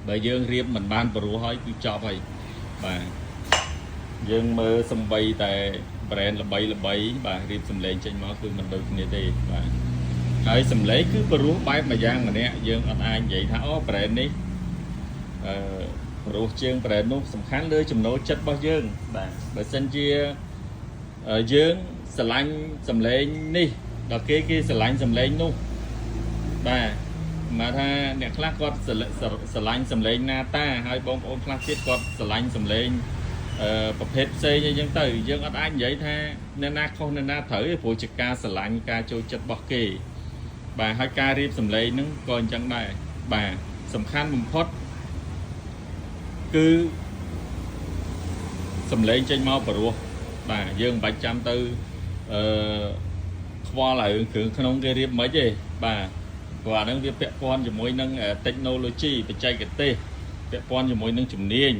បើយើងរៀបមិនបានព្រោះហើយគឺចប់ហើយបាទយើងមើលសំបីតែ brand ល្បីល្បីបាទរៀបសំឡេងចេញមកគឺមិនដូចគ្នាទេបាទហើយសំឡេងគឺព្រោះបែបមួយយ៉ាងម្នាក់យើងអត់អាចនិយាយថាអូ brand នេះអឺព្រោះជាង brand នោះសំខាន់លើចំណូលចិត្តរបស់យើងបាទបើសិនជាយើងស្រឡាញ់សំឡេងនេះដល់គេគេស្រឡាញ់សំឡេងនោះបាទមកថាអ្នកខ្លះគាត់ស្រឡាញ់សំឡេងណាតាហើយបងប្អូនខ្លះទៀតគាត់ស្រឡាញ់សំឡេងអឺប្រភេទផ្សេងអីចឹងទៅយើងអត់អាចនិយាយថាអ្នកណាខុសអ្នកណាត្រូវទេព្រោះជាការស្រឡាញ់ការចូលចិត្តរបស់គេបាទហើយការរៀបសំឡេងហ្នឹងក៏អញ្ចឹងដែរបាទសំខាន់បំផុតគឺសំឡេងចេញមកព្រោះបាទយើងមិនបាច់ចាំទៅអឺខ្វល់ឲ្យរឿងគ្រឿងក្នុងគេរៀបមិនទេបាទព្រោះអាហ្នឹងវាពាក់ព័ន្ធជាមួយនឹង technology បច្ចេកទេសពាក់ព័ន្ធជាមួយនឹងជំនាញ។